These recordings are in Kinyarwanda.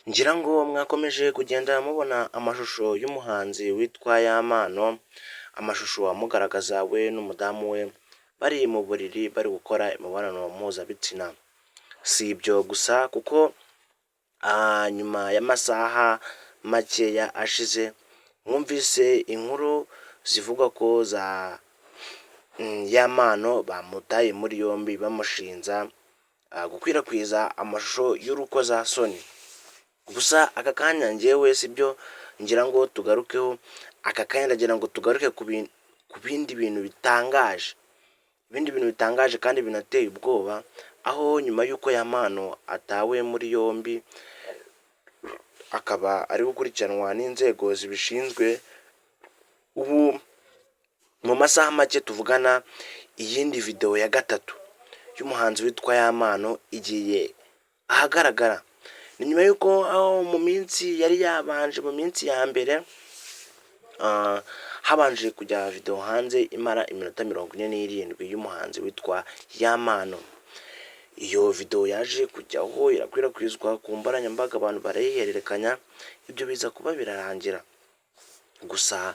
Ngira ngo mwakomeje kugenda mubona amashusho y'umuhanzi witwa Yampano, amashusho amugaragaza we n'umudamu we bari mu buriri bari gukora imibonano mpuzabitsina. Si ibyo gusa kuko nyuma y'amasaha makeya ashize mwumvise inkuru zivuga ko za Yampano bamutaye muri yombi bamushinja gukwirakwiza amashusho y'urukozasoni. Gusa aka kanya njyewe sibyo ngira ngo tugarukeho, aka kanya ndagira ngo tugaruke ku bindi bintu bitangaje, ibindi bintu bitangaje kandi binateye ubwoba, aho nyuma y'uko Yampano atawe muri yombi akaba ari gukurikiranwa n'inzego zibishinzwe, ubu mu masaha make tuvugana iyindi videwo ya gatatu y'umuhanzi witwa Yampano igiye ahagaragara. Ni nyuma y'uko aho mu minsi yari yabanje, mu minsi ya mbere habanje kujya videwo hanze imara iminota 47 y'umuhanzi witwa Yampano. Iyo videwo yaje kujyaho irakwirakwizwa ku mbuga, abantu barayihererekanya, ibyo biza kuba birarangira. Gusa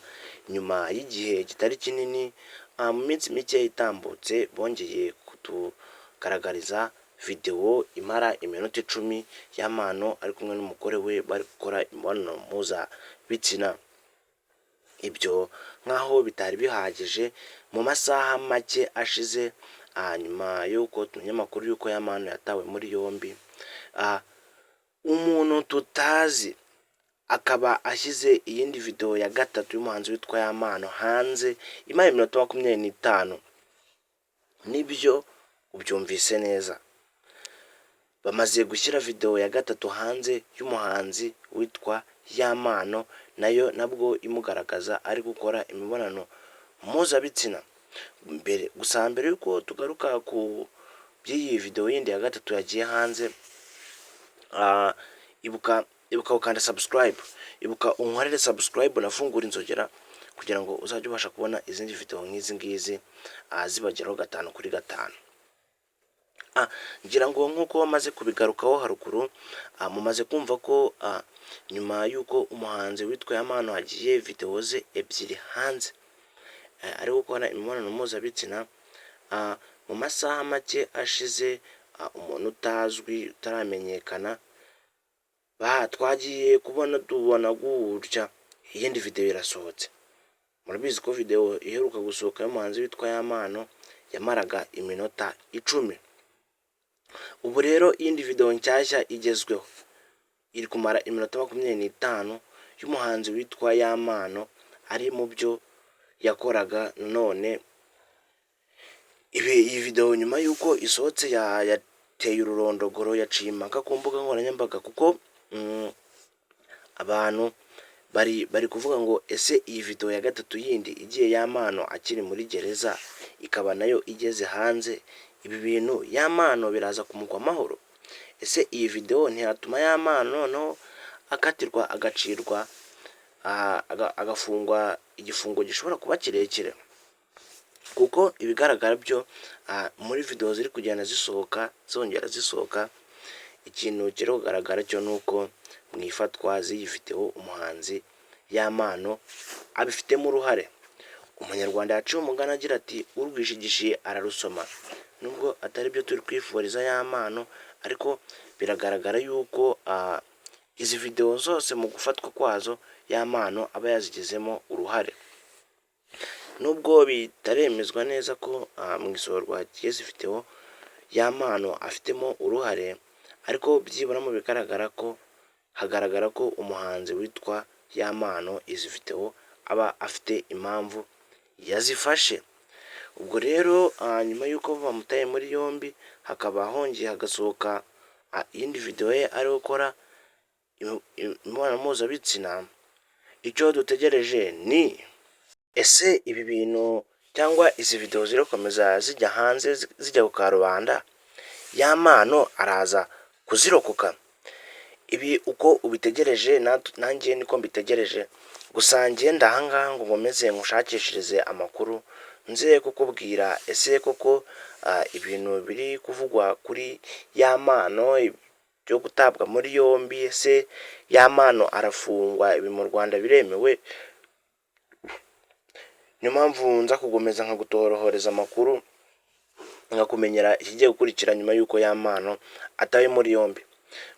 nyuma y'igihe kitari kinini, mu minsi mike itambutse, bongeye kutugaragariza videwo imara iminota 10 Yampano ari kumwe n'umugore we bari gukora imibonano mpuzabitsina. Ibyo nk'aho bitari bihagije, mu masaha make ashize nyuma y'uko tumenya amakuru y'uko Yampano yatawe muri yombi, umuntu tutazi akaba ashyize iyindi videwo ya gatatu y'umuhanzi witwa Yampano hanze imara iminota 25. Nibyo, ubyumvise neza, bamaze gushyira videwo ya gatatu hanze y'umuhanzi witwa Yampano, nayo nabwo imugaragaza ari gukora imibonano mpuzabitsina. Mbere gusa, mbere y'uko tugaruka ku by'iyi videwo yindi ya gatatu yagiye hanze, ibuka gukanda subscribe, ibuka unkorere subscribe unafungure inzogera kugira ngo uzajye ubasha kubona izindi videwo nk'izi ngizi zibageraho gatanu kuri gatanu. Ngira ngo nk'uko bamaze kubigarukaho haruguru, mumaze kumva ko nyuma y'uko umuhanzi witwa Yampano hagiye videwo ze ebyiri hanze ari gukora imibonano mpuzabitsina, mu masaha make ashize umuntu utazwi utaramenyekana twagiye kubona tubona gutya iyindi videwo irasohotse. Murabizi ko videwo iheruka gusohoka y'umuhanzi witwa Yampano yamaraga iminota 10. Ubu rero iyindi videwo nshyashya igezweho iri kumara iminota 25 y'umuhanzi witwa Yampano ari mu byo yakoraga. None iyi videwo nyuma y'uko isohotse yateye ururondogoro, yaciye impaka ku mbuga nkoranyambaga, kuko abantu bari kuvuga ngo: "Ese iyi videwo ya gatatu yindi igiye Yampano akiri muri gereza, ikaba nayo igeze hanze, ibi bintu Yampano biraza kumugwa amahoro? Ese iyi videwo ntiyatuma Yampano noneho akatirwa, agacirwa, agafungwa igifungo gishobora kuba kirekire?" Kuko ibigaragara byo muri videwo ziri kugenda zisohoka, zongera zisohoka, ikintu kiri kugaragara cyo ni uko mu ifatwa z'iyi videwo umuhanzi Yampano abifitemo uruhare. Umunyarwanda yaciye umugani agira ati: "Urwishigishiye ararusoma." Nubwo atari byo turi kwifuriza Yampano, ariko biragaragara yuko izi videwo zose mu gufatwa kwazo Yampano aba yazigizemo uruhare, nubwo bitaremezwa neza ko mu isohorwa ry'izi videwo Yampano afitemo uruhare, ariko byibura mu bigaragara ko hagaragara ko umuhanzi witwa Yampano izi videwo aba afite impamvu yazifashe. Ubwo rero nyuma y'uko bamutaye muri yombi, hakaba hongeye hagasohoka iyindi videwo ye ari gukora imibonano mpuzabitsina, icyo dutegereje ni: ese ibi bintu cyangwa izi videwo ziri gukomeza zijya hanze, zijya ku karubanda, Yampano araza kuzirokoka? Ibi uko ubitegereje nanjye niko mbitegereje. Gusa njye aha ngaha ngo nkomeze nkushakishirize amakuru, nze kukubwira ese koko ibintu biri kuvugwa kuri Yampano. byo gutabwa muri yombi. Ese Yampano arafungwa? Ibi mu Rwanda biremewe? Niyo mpamvu nza kugomeza nkagutorohoreza amakuru, nkakumenyera ikigiye gukurikira nyuma y'uko Yampano atawe muri yombi.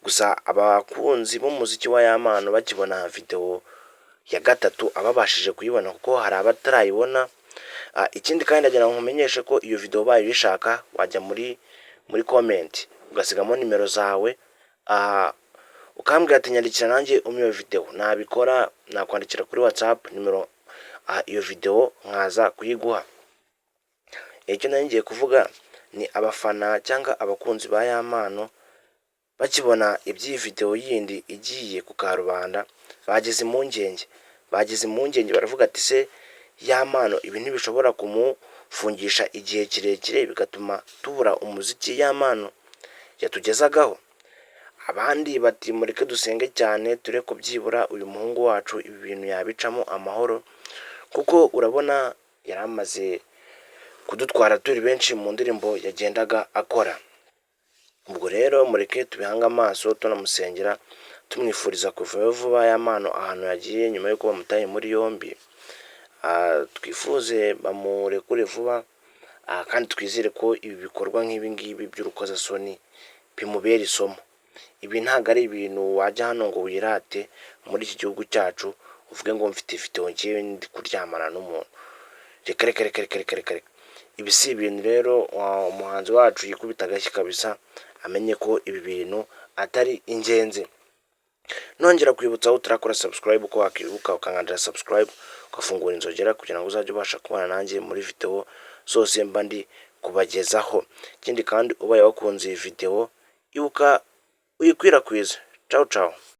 Gusa abakunzi b'umuziki wa Yampano bakibona videwo ya gatatu, ababashije kuyibona, kuko hari abatarayibona. Ikindi kandi, ndagira ngo nkumenyeshe ko iyo video ubaye uyishaka, wajya muri comment ugasigamo nimero zawe, ukambwira ati: "Nyandikira nanjye umpe iyo video." Nabikora, nakwandikira kuri WhatsApp nimero, iyo video nkaza kuyiguha. Icyo nari ngiye kuvuga ni abafana cyangwa abakunzi ba Yampano bakibona iby'iyi video yindi igiye ku karubanda, bagize impungenge, baravuga ati: "Se Yampano ibi ntibishobora kumufungisha igihe kirekire, bigatuma tubura umuziki Yampano yatugezagaho?" Abandi bati: "Mureke dusenge cyane, turebe ko byibura uyu muhungu wacu ibi bintu yabicamo amahoro, kuko urabona yari amaze kudutwara turi benshi mu ndirimbo yagendaga akora. Ubwo rero mureke tubihange amaso, tunamusengera, tumwifuriza kuvayo vuba Yampano ahantu yagiye nyuma y'uko bamutaye muri yombi. Twifuze bamurekure vuba, kandi twizere ko ibi bikorwa nk'ibi ngibi by'urukozasoni bimubera isomo." Ibi ntabwo ari ibintu wajya hano ngo wirate muri iki gihugu cyacu, uvuge ngo mfite video ngewe ndi kuryamana n'umuntu. Reka, reka, reka, reka, reka, reka, reka! Ibi si ibintu. Rero umuhanzi wacu yikubita agashyi kabisa, amenye ko ibi bintu atari ingenzi. Nongera kwibutsa aho utarakora subscribe ko wakibuka ukankandira subscribe, ugafungura inzogera, kugira ngo uzajye ubasha kubana nanjye muri video zose mba ndi kubagezaho. Ikindi kandi, ubaye wakunze iyi video, ibuka uyikwirakwize. Ciao ciao.